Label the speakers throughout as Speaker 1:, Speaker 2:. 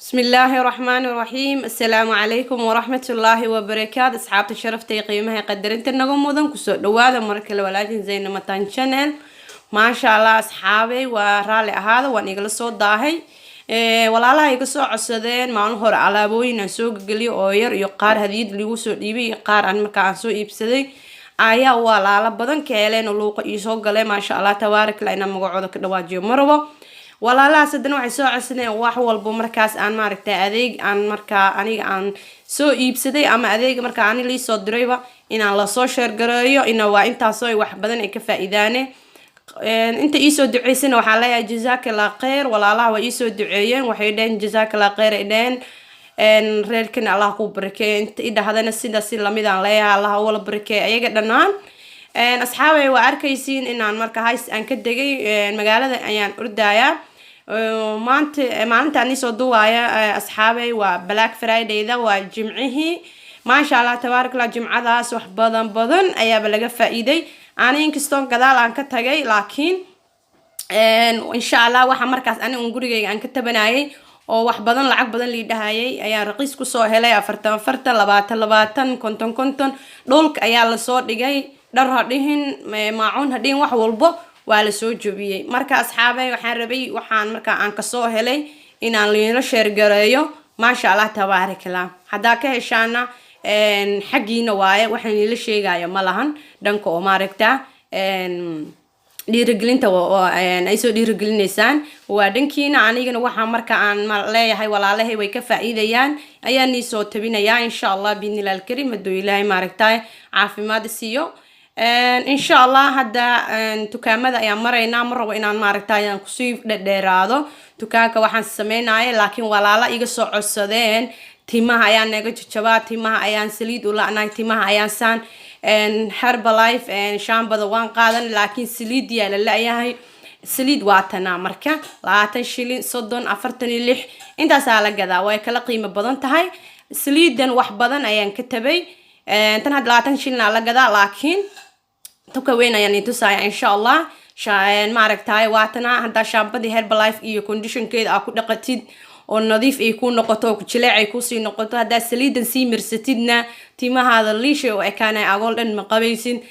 Speaker 1: Bismillaahi raxmaani raxiim. Assalaamu calaykum waraxmatullaahi wabarakaatu. Asxaabta sharafta iyo qiimaha qadarinta naga mudan, kusoo dhawaada mar kale walaashin Zayna Matan Channel. Maasha Allah, asxaabey, waa raalli ahaada, waan igala soo daahay. Walaalaha iga soo codsadeen maalin hore alaabooyin aan soo geliyo oo yar iyo qaar hadiyad lagu soo dhiibay iyo qaar aan markaa aan soo iibsaday ayaa walaalo badan ka heleen oo luuqa iisoo galeen. Maasha Allah, tabaarakala, inaan magacooda ka dhawaajiyo ma rabo. Walaalahaas haddana waxay soo codsadeen wax walbo markaas aan maaragtay adeeg aan markaa aniga aan soo iibsaday ama adeeg markaa ani liisoo dirayba inaan lasoo share gareeyo, ina waa intaasoo ay wax badan ay ka faa-iidaane. Inta iisoo duceysana waxaa leeyahay jazaakallah kheyr. Walaalaha waa iisoo duceeyeen, waxay dheheen jazaakallah kheyr ay dheheen, reerkana Allah ku barakeeyo. Inta i dhahdana sida si lamid aan leeyahay, Allah wala barakeeyo ayaga dhanaan. Asxaabay, waa arkaysiin inaan marka hays aan ka degay, magaalada ayaan ordayaa maanta. Maalinta aan isoo duwaaya, asxaabay, waa Black Fridayda, waa Jimcihii. Maasha Allah, tabaarak Allah, jimcadaas wax badan badan ayaaba laga faa-iiday. Ani inkastoo gadaal aan ka tagay, laakiin insha Allah waxa markaas ani un gurigayga aan ka tabanayay oo wax badan lacag badan lii dhahayay ayaan raqiis kusoo helay: 40 40, 20 20, 50 50. Dhulka ayaa lasoo dhigay, dhar ha dhihin, maacuun ha dhihin, wax walbo waa lasoo jebiyey. Marka asxaabey, waxaan rabay waxaan marka aan kasoo helay inaan liila share gareeyo. Maasha Allah, tabaarakala, haddaa ka heshaana xaggiina waaye, waxaan liila sheegaya ma lahan. Dhanka oo maaragta dhiirigelinta ay soo dhiirigelinaysaan waa dhankiina. Anigana waxaa marka aan leeyahay walaalahay way ka faa-iidayaan ayaa nii soo tabinayaa, insha Allah, biidnillahi alkarim, hadduu Ilaahay maaragtay caafimaad siiyo, insha Allah. Hadda dukaamada ayaan maraynaa. Ma rabo inaan maaragtay aan kusii dhedheeraado dukaanka waxaan sameynaya, laakiin walaala iga soo codsadeen: timaha ayaa naga jajabaa, timaha ayaan saliid u la-nahay, timaha ayaan saan. Herbalife shaambada waan qaadan, laakiin saliidiyaa la la-yahay. Saliid waa tanaa marka 20 shilin, 30, 46, intaasaa la gadaa. Way kala qiimo badan tahay saliidan. Wax badan ayaan ka tabay. Tan hadda 20 shilin aa la gadaa, laakiin tuka weyn ayaan itusaya, insha Allah. Maaragtay, waatana haddaa shaambadii Herbalife iyo conditionkeeda aa ku dhaqatid oo nadiif ay ku noqoto oo jileec ay kusii noqoto, haddaa saliidan sii marsatidna, timahaada liishay oo ekaanay, agool dhan ma qabaysid.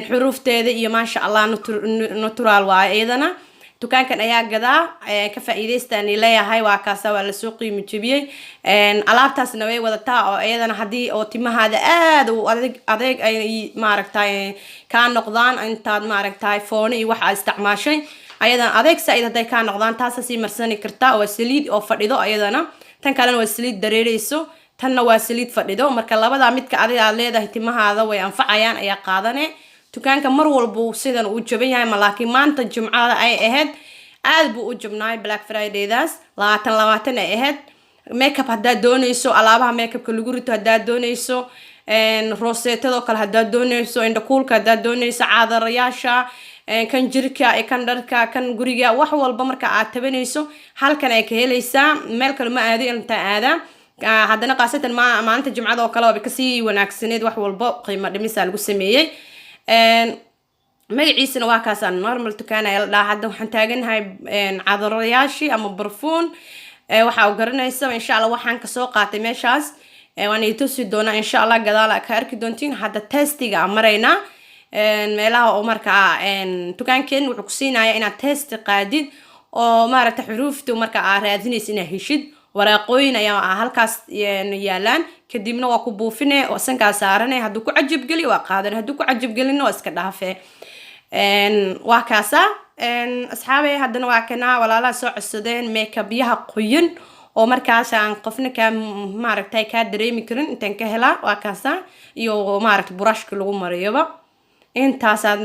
Speaker 1: Xuruufteeda iyo maasha Allah, natural waaye iyadana. Dukaankan ayaa gadaa, ka faa-iideystaan leeyahay. Waa kaasa, waa lasoo qiimo jebiyey. Alaabtaasna way wadataa oo iyadana haddii oo timahaada aada u adeeg adeeg ay maaragtay kaa noqdaan, intaad maaragtay foone iyo waxa aad isticmaashay, ayadan adeeg saa-id hadday kaa noqdaan, taasa sii marsani kartaa. Waa saliid oo fadhido ayadana. Tan kalena waa saliid dareereyso, tanna waa saliid fadhido. Marka labadaa midka adiga aad leedahay timahaada way anfacayaan ayaa qaadane. Dukaanka mar walba sidan uu jaban yahay ma, laakiin maanta Jimcada ay ahayd aad buu u jabnaay. Black Fridaydaas 20 20 ay ahayd. Makeup haddaad dooneyso, alaabaha makeupka lagu rito haddaad dooneyso, roseetadoo kale haddaad dooneyso, indhakuulka haddaad dooneyso, caadarayaasha, kan jirka, kan dharka, kan guriga, wax walba marka aad tabanayso halkan ay ka helaysaa. Meel kale ma aado, intaa aadaa. Haddana khaasatan maalinta Jimcada oo kale waaba kasii wanaagsaneed, wax walba qiimo dhimisaa lagu sameeyey. Magaciisana waa kaasaan, Normal dukaan ayaa la dhahaa. Hadda waxaan taaganahay cadarayaashii ama barfuun waxa u garanaysa, insha Allah. Waxaan kasoo qaatay meeshaas waan ii tusi doonaa, insha Allah, gadaal ka arki doontiin. Hadda testiga aan maraynaa, meelaha oo markaa dukaankeen wuxuu ku siinaya inaad test qaadid oo maaragta xuruufta marka aad raadinaysa inaad heshid. Waraaqooyin ayaa halkaas yaalaan, kadibna waa ku buufine oo sankaa saarane. Hadduu ku cajabgeli waa qaadan, hadduu ku cajabgelina waa iska dhaafe. Waa kaasa, asxaabey. Haddana waa kanaa walaalaha soo codsadeen makeupyaha qoyan oo markaas aan qofna kaa maaragtay kaa dareemi karin intaan ka helaa. Waa kaasa iyo maaragta buraashka lagu mariyoba. Intaasaad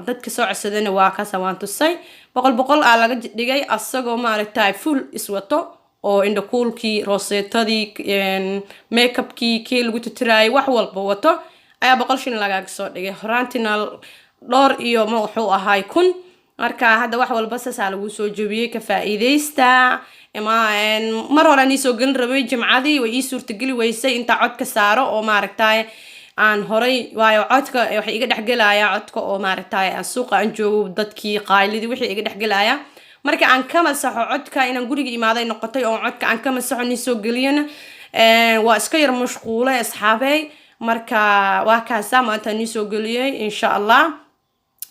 Speaker 1: dadka soo codsadayna waa kaasa, waan tusay. 100 100 aa laga dhigay, asagoo maaragtay full iswato oo indhakuulkii, roseetadii, makeupkii kii lagu titiraayay, wax walba wato ayaa 100 shilin lagaaga soo dhigay. Horaantiina dhowr iyo ma wuxuu ahaay kun. Marka hadda wax walba saasaa lagu soo jebiyey, ka faa-iideysta. Mar hore aan iisoo gelin rabay Jimcadii, way ii suurtageli weysay intaa codka saaro oo maaragtay aan horay, waayo codka waxay iga dhexgelayaa, codka oo maaragtay aan suuqa aan joogo, dadkii qaylidii wixii iga dhexgelaya. Marka aan ka masaxo codka, inaan guriga imaaday noqotay oo codka aan ka masaxo, nii soo geliyana waa iska yar mashquulay, asxaabey. Marka waa kaasa maanta nii soo geliyey. Insha Allah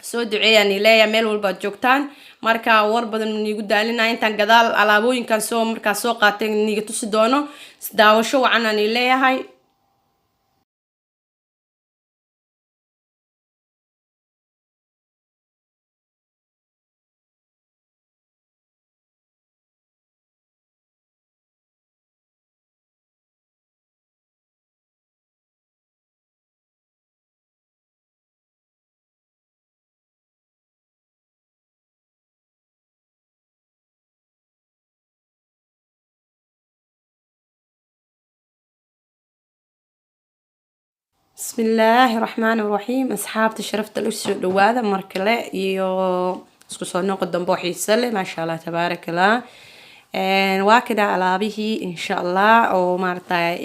Speaker 1: soo duceeyaan leeya meel walbaad joogtaan. Marka war badan niigu daalinaya, intaan gadaal alaabooyinkan soo markaa soo qaatay niiga tusi doono. Daawasho wacan aan leeyahay. Bismi illaahi raxmaani raxiim. Asxaabta sharafta la, soo dhawaada mar kale iyo isku soo noqo dambe oo xiise leh. Maasha Allah, tabaaraka Allah. Waa kada alaabihii, insha Allah, oo maaragtay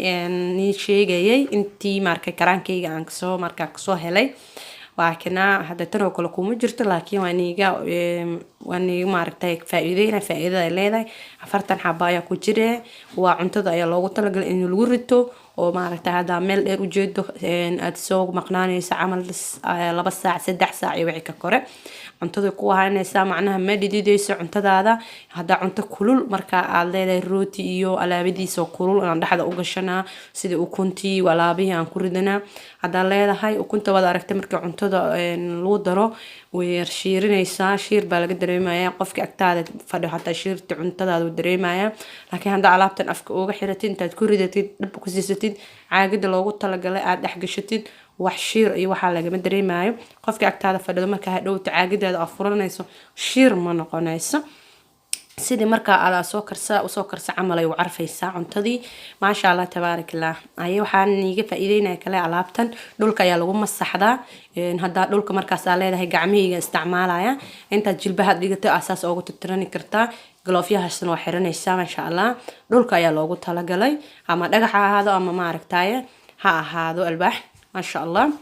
Speaker 1: nii sheegayay intii markay karaankayga aan kasoo markaa kasoo helay. Waa kana hadda, tan oo kale kuma jirto, laakiin waa niiga maaragtay faa-iideyna. Faa-iidada ay leedahay, 40 xaba ayaa ku jire. Waa cuntada ayaa loogu talagalay in lagu rito oo maaragtay haddaa meel dheer ujeedo, aada soo maqnaanaysa camal, 2 saac, 3 saac iyo wixii ka kore, cuntada ku haynaysaa. Macnaha ma dhidideyso cuntadaada. Haddaa cunto kulul marka aad leedahay, rooti iyo alaabadiisa kulul aan dhexda u gashanaa, sida ukuntii, alaabihii aan ku ridanaa haddaa leedahay. Ukunta waad aragtay, marka cuntada lagu daro way shiirinaysaa, shiir baa laga dareemaya. Qofka agtaada fadhiyo xataa shiirta cuntadaada uu dareemaya. Laakiin haddaa alaabtan afka uga xiratid, intaad ku ridatid, dhab ku siisatid, caagada loogu talagalay aad dhex gashatid, wax shiir iyo waxaa lagama dareemayo. Qofka agtaada fadhido markaa hadhowta caagadaada aad furanayso, shiir ma noqonayso. Sidii markaa aad soo karsa usoo karsa camal ay u carfaysaa cuntadii. Maasha Allah, tabaarak Allah. Aye, waxaan iiga faa-iideynaya kale, alaabtan dhulka ayaa lagu masaxdaa. Haddaa dhulka markaas aa leedahay gacmahayga isticmaalaya, intaad jilbaha dhigato asaas oogu tirtirani kartaa. Galoofyahaasna waa xiranaysaa. Maasha Allah, dhulka ayaa loogu talagalay, ama dhagax ha ahaado ama maaragtaye ha ahaado albaax. Maasha Allah,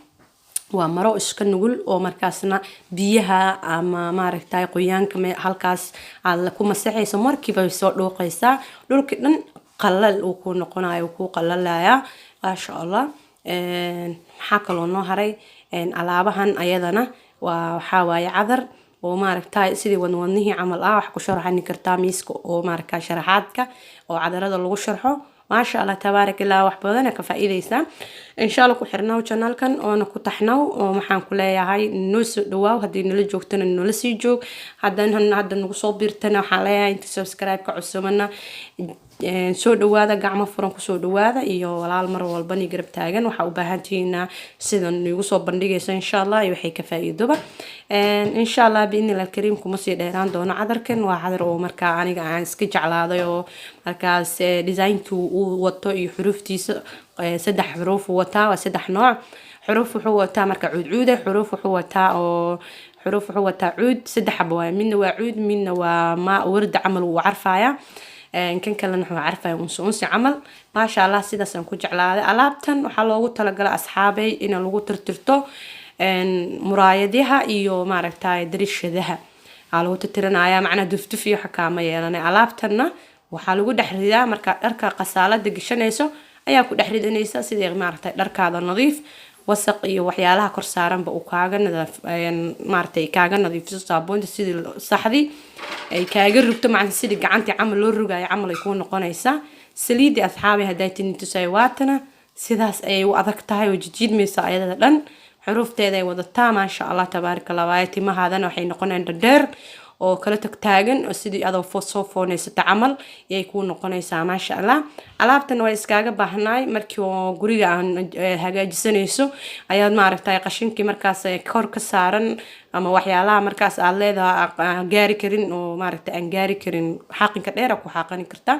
Speaker 1: waa maro iska nugul oo markaasna biyaha ama maaragtay qoyaanka halkaas aad ku masaxayso markiiba way soo dhuuqaysaa. Dhulkii dhan qalal uu ku noqonayo, uu ku qalalayaa. Maasha Allah. Maxaa kaloo noo haray? Alaabahan ayadana waa waxaa waaye cadar oo maaragtay sidii wadnihii camal ah. Wax ku sharaxani kartaa miiska oo maaragta sharaxaadka oo cadarada lagu sharxo. Maasha Allah, tabaarak Allah, wax badana ka faa-iideysaa. Insha Allah ku xirnow channelkan oona ku taxnow, oo maxaan ku leeyahay, noo soo dhawaaw. Haddii nala joogtana nala sii joog, haddana hadda nagu soo biirtana waxaan leeyahay inta subscribe-ka cusubana soo dhawaada, gacmo furan kusoo dhawaada, iyo walaal mar walba ni garab taagan. Waxaa u baahantihiina sida niigu soo bandhigayso, insha Allah, iyo waxay ka faa-iidoba, insha Allah, biidnillah alkariim. Kuma sii dheeraan doono. Cadarkan waa cadar oo markaa aniga aan iska jeclaaday oo markaas designkii uu wato iyo xuruuftiisa. Saddex xuruuf uu wataa, waa saddex nooc xuruuf wuxuu wataa. Marka cuudcuuda xuruuf wuxuu wataa, oo xuruuf wuxuu wataa cuud, saddex xabo waaye. Midna waa cuud, midna waa ma warda camal wuu carfaya, kan kalena wuxuu carfaya unsi unsi camal. Maasha Allah, sidaas aan ku jeclaaday. Alaabtan waxaa loogu talagalay, asxaabay, in lagu tirtirto muraayadaha iyo maaragtay dariishadaha aa lagu tirtiranaya. Macnaha dufduf iyo waxa kaama yeelanay. Alaabtanna waxaa lagu dhex ridaa markaad dharka qasaalada gashanayso ayaa ku dhex ridanaysa, sidii maaragtay dharkaada nadiif, wasaq iyo waxyaalaha kor saaranba uu kaaga nadaaf, maaragtay kaaga nadiifiso saabuunta, sidii saxdii ay kaaga rugto. Macna sidii gacantii camal loo rogayo camal ay kuu noqonaysaa. Saliidii, asxaabi, hadday tini tusay, waatana sidaas ayay u adag tahay oo jijiidmaysa ayadada dhan. Xuruufteeda ay wadataa. Maasha Allah, tabaaraka Allah. Waayo timahaadana waxay noqonayaan dhadheer oo kala tagtaagan, oo sidii adoo soo fooneysata camal ayay kuu noqonaysaa. Maasha Allah, alaabtan waa iskaaga baahnaay. Markii oo guriga aan hagaajisanayso ayaad maaragtay qashinkii markaas kor ka saaran ama waxyaalaha markaas aad leedahay aan gaari karin oo maaragtay aan gaari karin xaaqinka dheer ku xaaqani kartaa.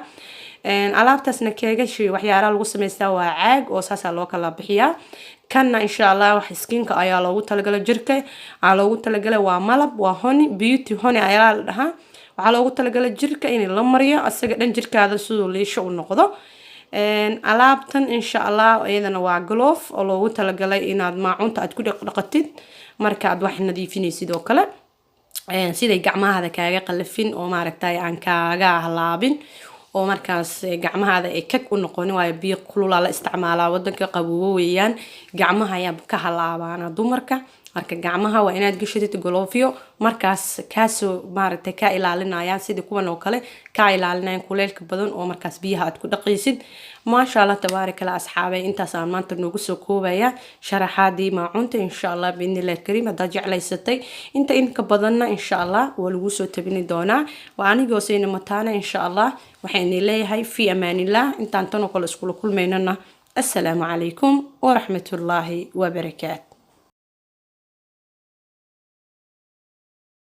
Speaker 1: Alaabtaasna keegashi waxyaalaha lagu samaystaa waa caag oo saasaa loo kala bixiyaa. Kanna insha Allah wax skinka ayaa loogu talagalay, jirka aa loogu talagalay. Waa malab, waa honey, beauty honey ayaa la dhahaa. Waxaa loogu talagalay jirka in la mariyo asaga dhan, jirkaada siduu liisho u noqdo. Alaabtan insha Allah iyadana waa glove oo loogu talagalay inaad maacunta aad ku dhaqdhaqatid marka aad wax nadiifinaysid oo kale. Siday gacmahada kaaga qalafin oo maaragtay aan kaaga halaabin oo markaas gacmahaada ay kag u noqonin, waayo biyo kululaa la isticmaalaa, wadanka qaboobo weeyaan, gacmaha ayaa ka halaabaana dumarka. Marka gacmaha waa inaad gashatid galoofyo markaas kaasoo maaragtay kaa ilaalinayaan, sidii kuwan oo kale kaa ilaalinayaan kuleylka badan oo markaas biyaha aad ku dhaqaysid. Maasha Allah, tabaaraka Allah. Asxaabay, intaas aan maanta noogu soo koobaya sharaxaadii maacunta, insha Allah biidnillahi alkariim. Haddaad jeclaysatay, inta inka badanna insha Allah waa lagu soo tabini doonaa. Waa anigoo Sayna Mataana. Insha Allah waxaan idin leeyahay fi amaanillah. Intaan tan oo kale iskula kulmaynana, assalaamu calaykum waraxmatullaahi wabarakaatu.